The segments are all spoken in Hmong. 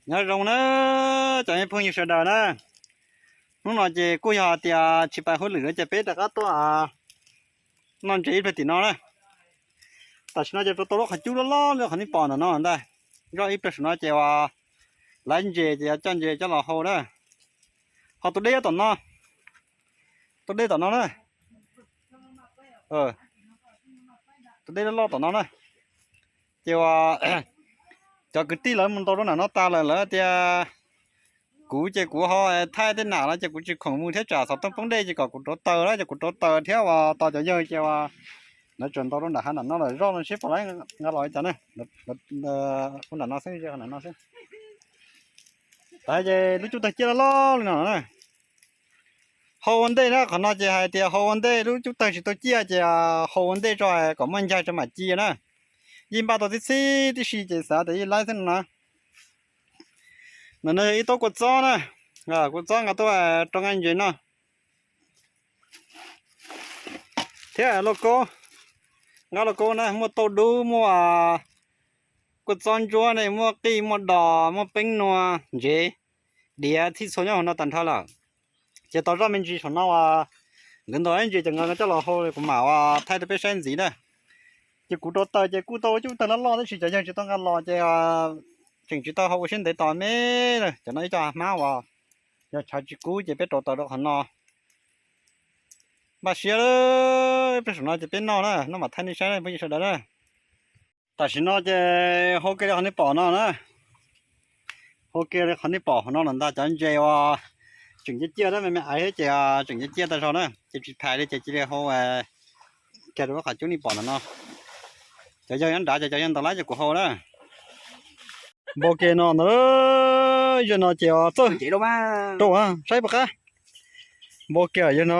Nyob zoo na cov phooj ywg sawv daws na. Hnub no ces kuj yog hais tias tsis pais hauj lwm no ces peb rov qab tuaj noj ntses ib pliag tim no na. Tam sim no ces rau tau lub qhov cub loj loj li qhov nej pom ntawm no ntag. Zoj ib pliag saum no ces uas lawv ntses ces yuav coj ntses coj los hau na. Ho tus dej nyob tom no, tus dej tom no na, tus dej loj loj tom no na. Ces uas cov kwv tij lawv mus ntaus rau nram no tas lawm, lawv tias kuv ces kuv ho thaij tej nam los ces kuv tsis khoom mus thiab tsam xov tooj poob dej ces kom kuv rauv taws na, ces kuv rauv taws thiab uas tos cov yawg ces uas lawv tseem ntaus rau nram hav nram no lawm, zoj no seb puas laib nqa los li cas na. Ua nram no xwb, nram no xwb. Tas ces lub cub tawg ciaj loj loj li no na. Hau ua ntej na, qhov no ces hais tias hau ua ntej, lub cub tawg tsis tau ciaj ces hau ua ntej tso kom muaj ncaig tso mam ci na. Yeej npaj tau tib txhib tib si ces xav tias yeej laib xwb no na. Ntawm no yog ib taub kua txob na, kua txob nqa tuaj rau nqa ntses no. Thiab lauj kaub, nqa lauj kaub na, muaj tauj dub, muaj kua txob ntsuab ne, muaj qij, muaj dos, muaj peeb nua, ntsev, diav txhij txhua nyob hauv no tag nrho lawm. Ces tos zoj me ntsis saum no uas nkawd ntaus ntses ces nkawd coj los hau kuv mam uas thaij rau peb saib ntxiv na. Ces kuv rauv taws ces kuj tau cub tawg loj loj tab sis cov yawg tsis tau nqa los ces tseem tsis tau hau ua siab ntev tos me. Cov no ib co hmab uas yog tshav tsis kub ces peb rauv taws rau qhov no. Npaj siab lawm, peb saum no ces peb noj na, noj mam thaij nej saib phooj ywg sawv daws na. Tam sim no ces hau kiag li qhov nej pom no na. Hau kiag li qhov nej pom hauv no los ntag, cov ntses uas tseem ciaj ciaj, me me aiv thiab ces tseem ciaj ciaj tag zog na, ces tsis phais li ces cia li hau kiag rau lub qhov cub nej pom ntawm no. Cov yawg nyob nrad ces cov yawg ntaus laib ces kuv hau na. Npau kiag no ntag, yawg no ces txawj rau saib puas qab. Npau kiag yawg no,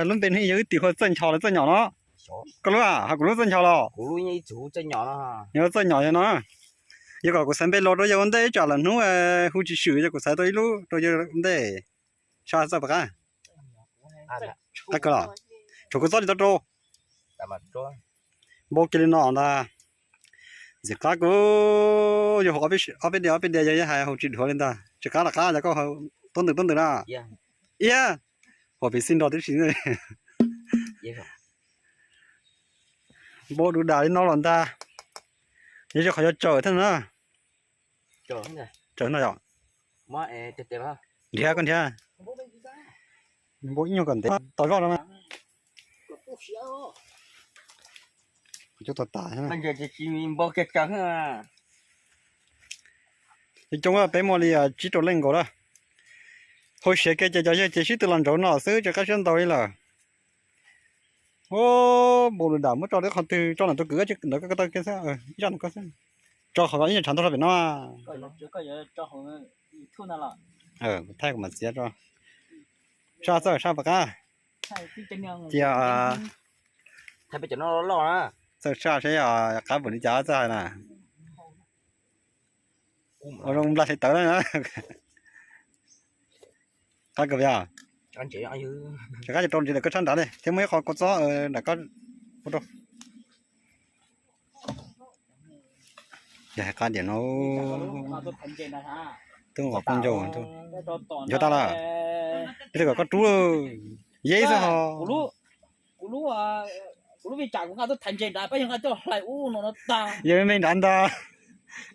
lub npe ne yog wb tis hu Txawj Nchos los Txawj Nyom no. Koj lub, ho kuv lub Txawj Nchos los? Yog Txawj Nyom yawg no. Yog kom kuv xaiv npe los rau yawg ua ntej ib tsam lwm hnub hu tsis swm yog kuv xaiv tau ib lub rau yawg ua ntej. Sab txawj puas qab? Qab kawg los? Tshuav kua txob li tau rau. Npau kiag li no ntag. Ntxim qab kawg, yog hu ob peb diav ob peb diav yog hais hu tsis dhuav li ntag. Tsis qab los qab, yog koj hu tuab ntws tuab ntws na. Iab, hu piv xij nrog tib si. Npau du dam li no los ntag. Yog qhov yuav tsawm thiab na. Tsawm no yom. Nrhiav koj nrhiav. Npau ib nyuag kom ntev tos zoj no. Cov tas tas. Coob coob peb muaj li tsib rau leej nkaus lawm. Hau siav kiag ces cov yawg ces sib tw los ntsauv no xwb tsis qab siab ntau li lawm. Npau du dam, muab tso rau qhov twg, tso ntawm tus kwv ntawd ko taw kiag xwb, ib zaj ntawm ko xwb. Tso qhov ib nyuag tshav ntau rau pem no. Thaij kuv mam txiav tso. Sab txawj sab puas qab. Cia txawj sab seb qab npaum li cas txawj hais na. Ua zoo nplag hli tawv na. Qab kawg yog. Rov qab ces rau ntsis ntawm koj tshab nrad li thiab muaj ib qho kua txob nram koj ua rau. Yog hais qab diam no. Twb ua phooj ywg, yuav tas lawm. Peb li kom koj rub, yeb xwb ho. Kuv lub, kuv lub vij tsam kuv nqa tuaj thaiv ntses nrad, pab yawg nqa coj hlais ub no no tag. Yawg me me nrad ntag.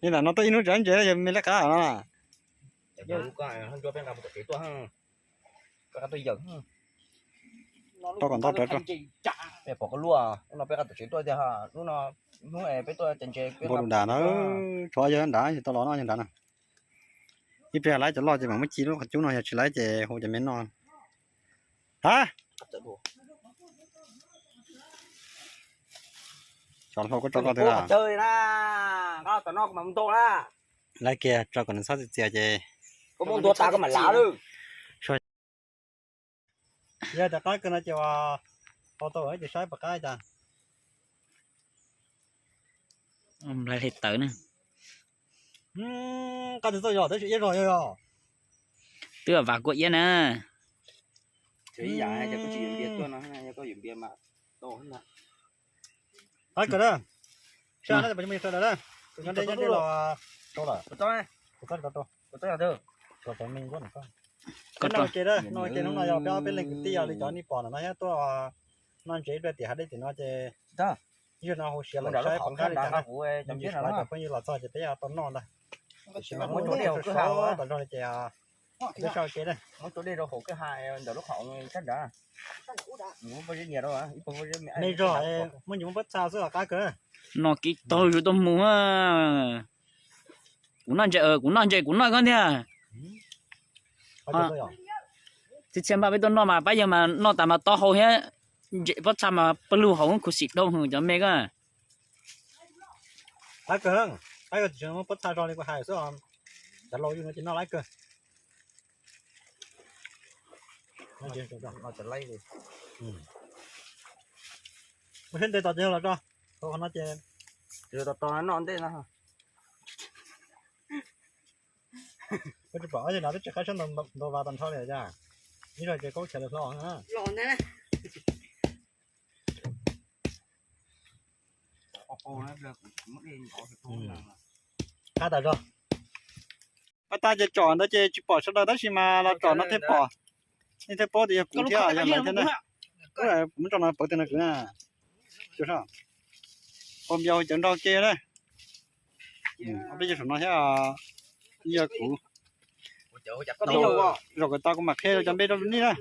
Li nram no tuaj ib hnub tsis ntses, yawg me me lej qab no. Rau kom ntau rawv rau. Peb pom koj luaj, lub no peb qab tom tsev tuaj tiag, lub no hnub peb tuaj cov ntses peb npau du dam na, tshuav yawg nrad tsis tau los no yawg nrad na. Ib pliag laiv cov loj ces mam muab ci lub qhov cub no, yog tsis laiv ces hu cov me noj. Ha, cov hlau koj tso koj twg na. Laiv kiag tso kom nws txhob txias txias ces. Yog rov qab kawg no ces ua tau ces saib puas qab cas. Nplai hli tawv na. Qab tsis txawj yog tab sis iab zog yog. Twb vam kua iab na. Qab kawg na. Sab na, sawv daws na, nyob deb nyob deb los rau lawm. Kuv txob tsis tau rau. Koj no ua ke, no ua ke hnub no yog peb ob peb leeg kwv tij yog li cov nej pom ntawm no thiab tuaj noj ntses rau tiam hav dej tim no ces ib zaug no hauv siav los saib pom qab li cas na. Cov phooj ywg los txog ces peb tau noj ntag. Tiam sis mas muab tua dej hauv kwj ha tas zog li ces peb tso ua ke na. Muab tua dej rau hauv kwj ha ntawm lub qhov sab nrad. Me zog, muab nyias muab pob txha xwb los qab kawg. No kiv taug zus tuaj mus. Kuv noj ntses, kuv noj ntses, kuv noj koj ntag. Txhia txhia npaj peb tuaj noj mas pab yawg mas noj tas mas taub hau thiab ntses pob txha mas pawg lug hauv khuv xim dhau hwv cov me ko. Lab kawg, lab kawg tsis muab pob txha zog li kuv hais xwb os. Cov laus yus no ces noj lab kawg. Mus seb ntes tos ces los tso, qhov no ces tos tos noj ntej no. Koj tsis pom yog no twb tsis qab sab ntau vas tag nrho li cas. Ib zaug ces khaub chaw lawm hlo. Qab tas zog. Pab tag ces tsom ntawd ces tsis pom sawv daws tab sis mas los tsom no thiaj pom. Nej thiaj paub tias yog kuv thiab yog lawv thiab na. Muab tso no pauv tias no kuv na. Pos npias cawv nrog ke na. Ob peb cov saum no thiab yog kuv. Zaum kom tau kuv mam qhia cov npe rau nej na.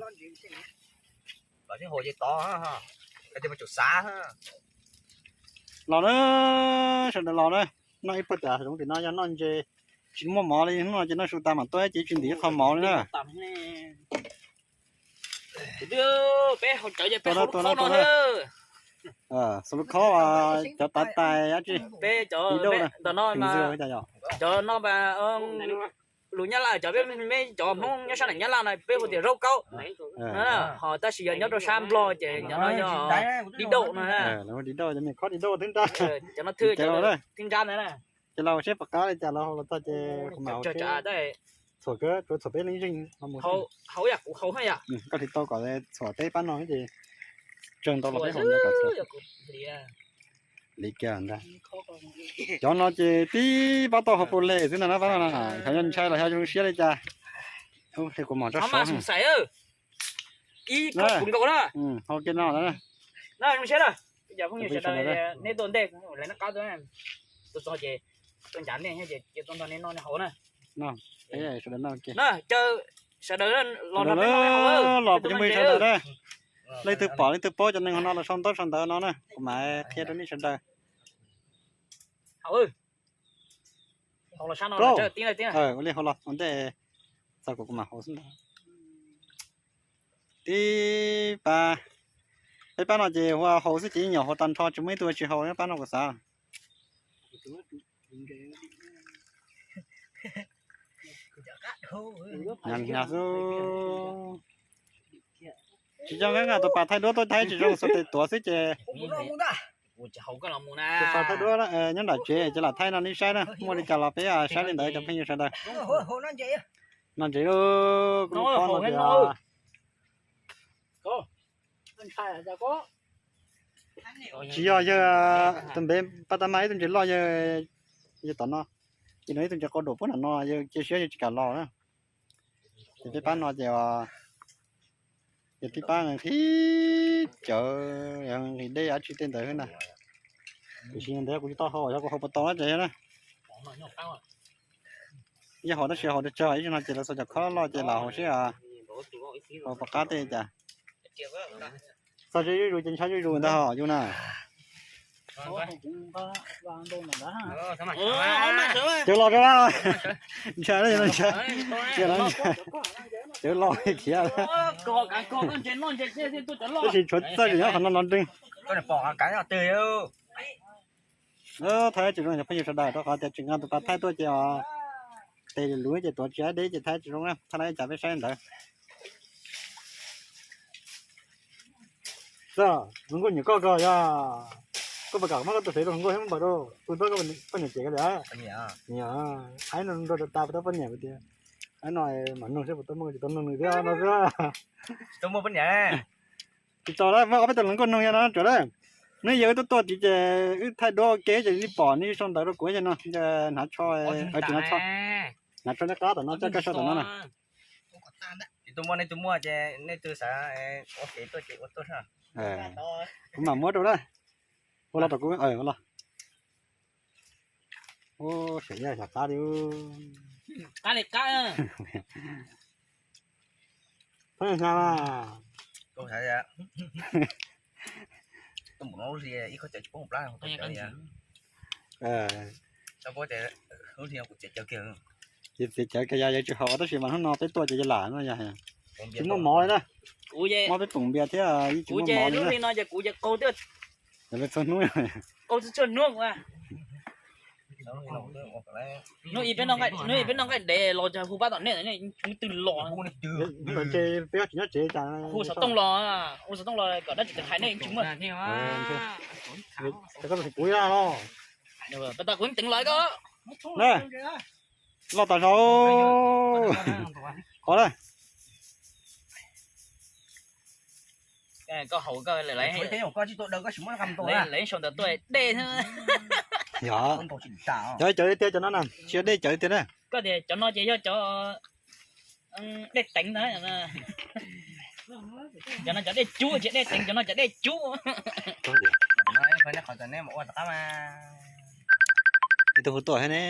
Los na, sawv daws los na. Noj ib puag tas zoov tim no yog noj ntses, tsis muaj mov li hnub no ces noj su tas mam tuaj ces tsis ntim ib qho mov li na. Tua na, tua na, tua na. Xav lub khob cov tav tais dab tsi. Peb cov ntawm no mas cov no mas lus Nyab Laj, cov peb cov Hmoob nyob sab nram Nyab Laj no peb hu tias zaub kaub. Ho tab sis yog nyob rau sab Nplog ces cov no yog di dauj no. Di dauj, cov me khob di dauj twb nrab. Cov no thwj, thwj nrab ntawd na. Ces los seb pom qab li cas los los txog ces kuv mam hauv seb. Txhuam kawg, tsuav txhuam peb leej zeej. Hauv yam kuv hauv yam. Koj hliv tau kom txhuam teb pab no ces tsawg ntau los peb hauv ntawd kom txhuam. Li kiag ntag. Cov no ces tib pab tau hauv pus lem xwb ntag na pab no. Xyov yog ntshai los xyov zoo siab li cas. Kuv mom tso sov. Ib khob puv nkaus na. Hau kiag no na. Zoo siab na. Cov phooj ywg sawv daws, nej tuaj ntej lawv noj qab tuaj, tuaj txog ces tuaj ncav nej thiab ces cia tuaj nrog nej noj nej haus na. Caw sawv daws los nrog peb noj haus, los peb mus sawv daws na. Leej twg pom leej twg paub cov neeg hauv no los sau ntaub sau ntawv no na, kuv mam qhia rau nej sawv daws. Haus, haus los sab no, tib tib. Ua li haus los ua ntej, txog kuv kuv mam haus xwb ntag. Tib pab, peb pab no ces hu haus xwb ces ib nyuam haus tag nrho tsis muaj ib tug tsis haus pab no kuv xav. Hnyav hnyav xwb. Tsis zoo, nqa tus pas thaij duab tuaj thaij tsis zoo, xuas tes tuav xwb ces. Tus pas thaij duab nyob nram tsev ces lam thaij no nej saib na, muaj li cas los peb saib li ntawd cov phooj ywg sawv daws. Noj ntses lauj, kuv lub khob no ces tsis yog yawg tus npe pab tab mas ib tug ntses loj yawg, yawg tom no, ces no ib tug ntses qau dum puag nram no yawg cia siab yawg tsis kam los na. Ces peb pab no ces yawg tib pab nqhis cawv, nqhis dej dab tsi tej ntawd na. Tiam sis ntawd kuv tsis tau haus, yog kuv haus puas tau na ces na. Yog haus tab sis haus tsawg ib zaug no ces lawv xuas cov khob loj ces los haus seb haus puas qab tej cas. Txog ze zuj zus ces ntshai zuj zus ntag hos yus na. Cawv los rau, ntshai, cawv los khiav. Tab sis tshuav txawj tsis nyob qhov no los nreeg. Thaij tsis zoo cov phooj ywg sawv daws rau qhov tias tsis nqa tus pas thaij tuaj ces tes luv ces tuav tsis deb ces thaij tsis zoo na, thaij li cas peb saib ntawd. Hluas nkauj nyiam koj koj yog, koj puas kam muab koj tus fev rau hluas nkauj thiab muab npaws rau tus pab koj poj niam cem koj li. Nyiam, aib no nrog rau tas puas tau poj niam tias, aib no mam nug seb puas tau muaj tsis tau nug nws thiab no xwb. Tsis tau, muaj ob peb tug hluas nkauj nug yog no tsuav na. Neb yog wb tuaj tuaj tid ces wb thaij duab ua ke ces nej pom nej sau ntawv rau kuv no, hnav tsho, tsis hnav tsho. Hnav tso nej qab tom no, coj koj so tom no na. Tus muaj nej tus muaj ces nej tus xav ua kev tuaj ces ua tuaj. Kuv mam muab rau na. Ua los rau kuv, ua los. Ua, sav yaj xyav qab li. Qab li qab. Pheej hnav mas. Ces txiav cawv kiag yog yawg tsis haus tab sis mas hnub no peb tuaj ces yawg lam no yog tsis muaj mov li na. Kuv muab peb poom npias thiab yeej tsis muaj mov li na. Lub hli no ces kuv ces qaug twb, txhua hnub, qaug txhua hnub. Hnub ib peb noj nqaij dev los hu pab tom nej, nej tsis muaj twg los. Peb tsis nyob tsev, hu xov tooj los, hu xov tooj los kom dab tsi tes thaiv nej tsis muaj. Kuv, kuv los. Loj tas zog. Qhov na. Koj haus koj lawv sau ntawm tuaj dej thiab. Yog, cov cawv tiag cov no na, tsis yog dej cawv tiag na. Koj tias cov no ces yog cov dej teev ntag. Cov no cov dej cub, tsis dej teev, cov no cov dej cub. Ib tug hu tuaj thiab ne.